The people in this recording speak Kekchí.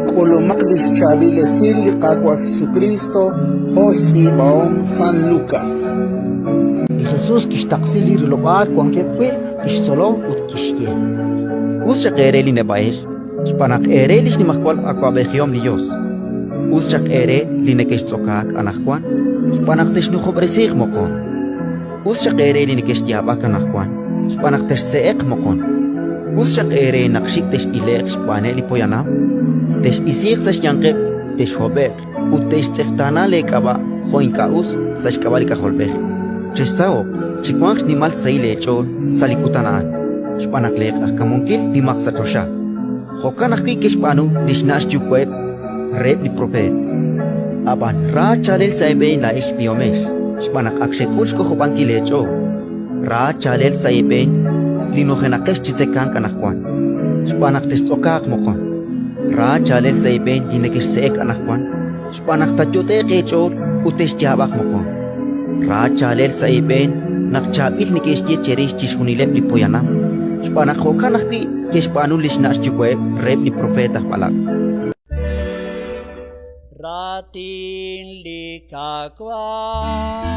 K'ulumaq li xchaab'il esil li Qaawa' Jesukriist jo' xtz'iib'ahom San Lukas. Li Jesus kixtaqsi li rilob'aal wankeb' wi' li xtzolom ut kixye: Us xaq eere li neb'a'ex, xb'aan naq eere li xnimajwal awab'ejihom li Yos. Us xaq eere li nekextz'okaak anaqwan, xb'aan naq texnujob'resiiq moqon. Us xaq eere li nekexyaab'ak anaqwan, xb'aan naq texse'eq moqon. Us xaq eere naq xik' tex'ile'q xb'aaneb' li poyanam, tex'isiiq sa' xyanqeb', texhob'e'q ut te'xtz'eqtaana leek'ab'a' jo' ink'a' us sa' xk'ab'a' li K'ajolb'ej. Chexsaho'q, chiwanq xnimal xsahil eech'ool sa' li kutan a'an, xb'aan naq leeq'ajkamunkil nimaq sa' choxa. Jo'kan ajwi' ke'xb'aanu li xna' xyuwa'eb' reheb' li propeet. Ab'an ra chaalel sa' eeb'een laa'ex b'ihomex, xb'aan naq ak xek'ul xk'ojob'ankil eech'ool. Ra chaalel sa' eeb'een li nujenaqex chi tzekank anaqwan, xb'aan naq textz'okaaq moqon. Ra chaalel sa' eeb'een li nekexse'ek anaqwan, xb'aan naq taayot'e'q eech'ool ut texyaab'aq moqon. Ra chaalel sa' eeb'een naq chaab'il neke'xye cherix chixjunileb' li poyanam, xb'aan naq jo'kan ajwi' ke'xb'aanu li xna' xyuwa'eb' reheb' li propeet aj b'alaq'. Raatin li Qaawa'.